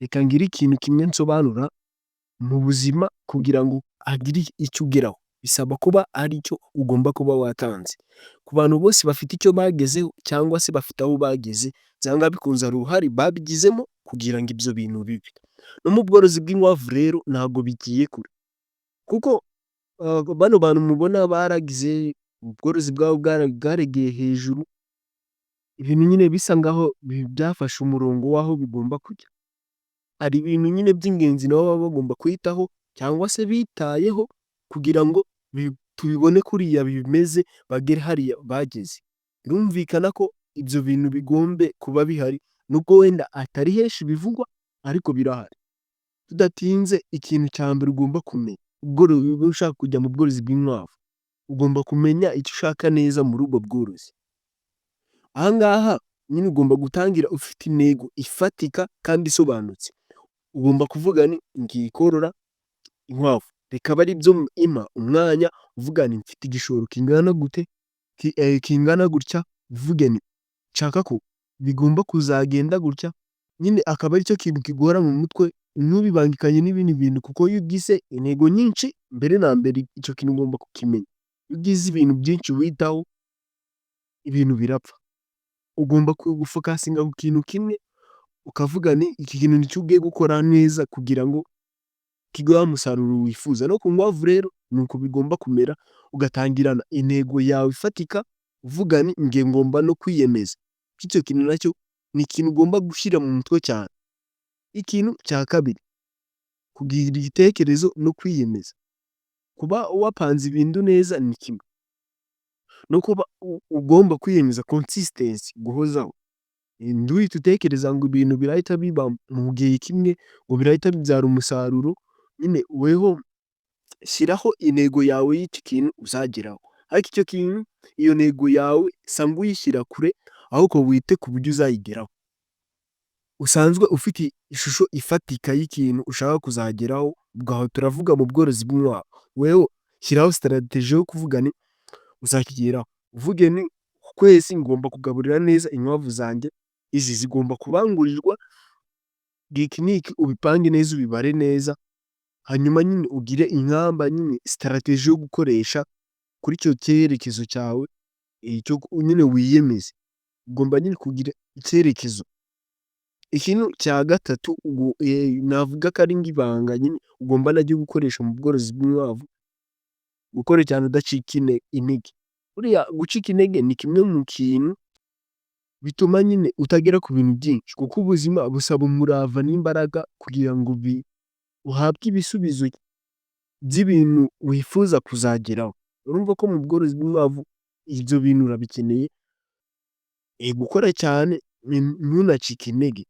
Reka ngire ikintu kimwe nsobanura mu buzima: kugira ngo hagire icyo ugeraho, bisaba kuba hari icyo ugomba kuba watanze. Ku bantu bose bafite icyo bagezeho cyangwa se bafite aho bageze, byanga bikunze hari uruhare babigizemo kugira ngo ibyo bintu bibe. No mu bworozi bw'inkwavu rero ntabwo bigiye kure, kuko bano bantu mubona baragize ubworozi bwabo bwaregeye hejuru, ibintu nyine bisa nkaho byafashe umurongo w'aho bigomba kujya. Hari ibintu nyine by'ingenzi nabo baba bagomba kwitaho cyangwa se bitayeho kugira ngo tubibone kuriya bimeze, bagere hariya bageze. Birumvikana ko ibyo bintu bigombe kuba bihari, nubwo wenda atari henshi bivugwa, ariko birahari. Tudatinze, ikintu cya mbere ugomba kumenya, niba ushaka kujya mu bworozi bw'inkwavu, ugomba kumenya icyo ushaka neza muri ubwo bworozi. Aha ngaha nyine ugomba gutangira ufite intego ifatika kandi isobanutse. Ugomba kuvuga ni: "Ngiye korora inkwavu", reka abe aribyo impa umwanya, uvuga ni: "Mfite igishoro kingana gute, kingana gutya", uvuge ni: "Nshaka ko bigomba kuzagenda gutya", nyine akaba aricyo kintu kiguhora mu mutwe, ntubibangikanye n'ibindi bintu, kuko iyo ugize intego nyinshi, mbere na mbere icyo kintu ugomba kukimenya. Iyo ugize ibintu byinshi witaho, ibintu birapfa. Ugomba gufocusinga ku kintu kimwe, ukavuga ni: "Iki kintu nicyo ugiye gukora neza kugira ngo kiguhe wa musaruro wifuza." No ku nkwavu rero ni uko bigomba kumera, ugatangirana intego yawe ifatika, uvuga ni: "Njye ngomba no kwiyemeza." Icyo kintu nacyo ni ikintu ugomba gushyira mu mutwe cyane. Ikintu cya kabiri, kugira igitekerezo no kwiyemeza. Kuba wapanze ibintu neza ni kimwe, no kuba ugomba kwiyemeza, consistency, guhozaho. Ntuhite utekereza ngo ibintu birahita biba mu gihe kimwe, ngo birahita bibyara umusaruro. Nyine weho shyiraho intego yawe y'iki kintu uzageraho, ariko icyo kintu, iyo ntego yawe, sa nk'uyishyira kure, ahubwo wite ku buryo uzayigeraho. Usanzwe ufite ishusho ifatika y'ikintu ushaka kuzageraho, ubwo aho turavuga mu bworozi bw'inkwavu. Weho shyiraho strategy yo kuvuga ni uzakigeraho, uvuge ni: "Ku kwezi ngomba kugaburira neza inkwavu zanjye, izi zigomba kubangurirwa iki n'iki", ubipange neza, ubibare neza, hanyuma nyine ugire ingamba nyine, strategy yo gukoresha kuri icyo cyerekezo cyawe nyine wiyemeze. Ugomba nyine kugira icyerekezo. Ikintu cya gatatu navuga ko ari nk'ibanga nyine ugomba naryo gukoresha mu bworozi bw'inkwavu, gukora cyane udacika intege. Buriya gucika intege ni kimwe mu kintu bituma nyine utagera ku bintu byinshi, kuko ubuzima busaba umurava n'imbaraga kugira ngo uhabwe ibisubizo by'ibintu wifuza kuzageraho. Urumva ko mu bworozi bw'inkwavu ibyo bintu urabikeneye, gukora cyane, ntunacike intege.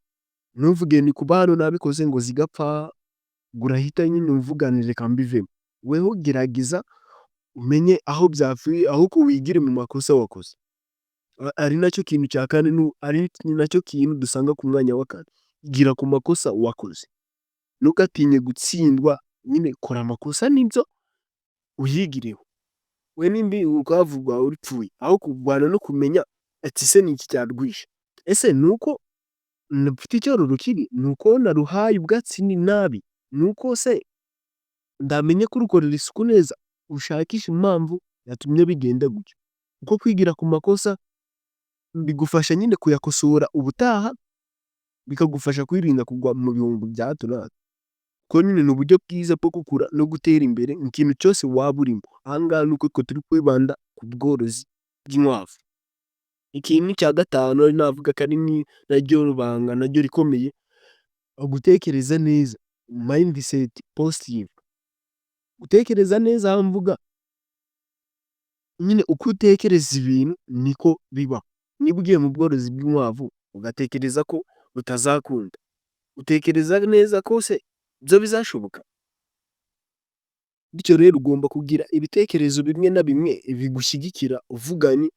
Ntuvuge ni kuba hano nabikoze ngo zigapfa, ngo urahita nyine uvuga ni: "Reka mbivemo." Weho gerageza umenye aho byapfuye, ahubwo wigire mu makosa wakoze. Ari nacyo kintu cya kane, ari nacyo kintu dusanga ku mwanya wa kane: igira ku makosa wakoze. Ntugatinye gutsindwa, nyine kora amakosa nibyo, uyigireho. We nimba urukwavu rwawe rupfuye, aho kurwana no kumenya ati: "Ese ni iki cyarwishe? Ese ni uko mfite icyororo kibi? Ni uko naruhaye ubwatsi nabi? Ni uko se ndamenye kurukorera isuku neza?" Ushakishe impamvu yatumye bigenda gutyo, kuko kwigira ku makosa bigufasha nyine kuyakosora ubutaha, bikagufasha kwirinda kugwa mu bihombo bya hato na hato, kuko nyine ni uburyo bwiza bwo gukura no gutera imbere mu kintu cyose waba urimo. Aha ngaha ni uko twe turi kwibanda ku bworozi bw'inkwavu. Ikintu cya gatanu navuga ko ari naryo banga naryo rikomeye, gutekereza neza, mindset positive. Gutekereza neza, aho mvuga nyine uko utekereza ibintu niko biba. Niba ugiye mu bworozi bw'inkwavu ugatekereza ko butazakunda, utekereza neza ko se byo bizashoboka? Bityo rero ugomba kugira ibitekerezo bimwe na bimwe bigushyigikira, uvuga ni: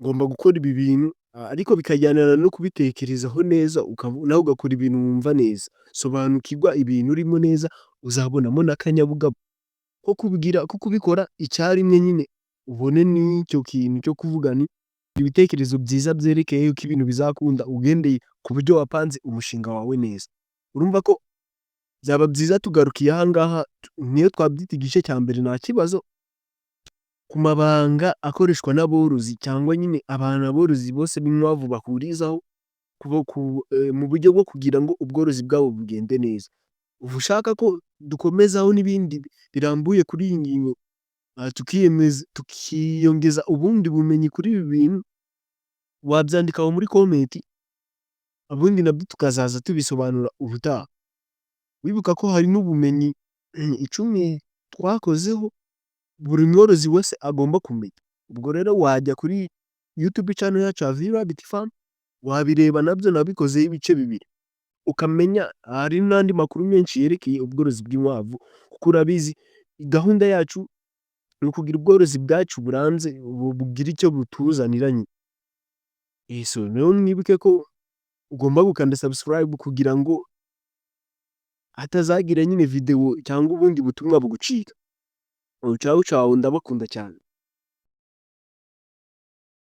"Ngomba gukora ibi bintu", ariko bikajyanana no kubitekerezaho neza, nawe ugakora ibintu wumva neza. Sobanukirwa ibintu urimo neza, uzabonamo n'akanyabugabo ko kugira ko kubikora icyarimwe, nyine ubone n'icyo kintu cyo kuvuga ni ibitekerezo byiza byerekeye yuko ibintu bizakunda, ugendeye ku buryo wapanze umushinga wawe neza. Urumva ko byaba byiza tugarukiye aha ngaha, niyo twabyita igice cya mbere nta kibazo, ku mabanga akoreshwa n'aborozi cyangwa nyine abantu aborozi bose b'inkwavu bahurizaho mu buryo bwo kugira ngo ubworozi bwabo bugende neza. Uba ushaka ko dukomezaho n'ibindi birambuye kuri iyi ngingo, tukiyongeza ubundi bumenyi kuri ibi bintu, wabyandika aho muri comment, ubundi nabyo tukazaza tubisobanura ubutaha. Wibuka ko hari n'ubumenyi 10 twakozeho buri mworozi wese agomba kumenya. Ubwo rero wajya kuri YouTube channel yacu ya V Rabbit Farm, wabireba nabyo nabikozeho ibice bibiri, ukamenya hari n'andi makuru menshi yerekeye ubworozi bw'inkwavu, kuko urabizi gahunda yacu ni ukugira ubworozi bwacu burambye, bugira icyo butuzanira nyine. So rero mwibuke ko ugomba gukanda subscribe kugira ngo hatazagira nyine video cyangwa ubundi butumwa bugucika. Ciao ciao, ndabakunda cyane.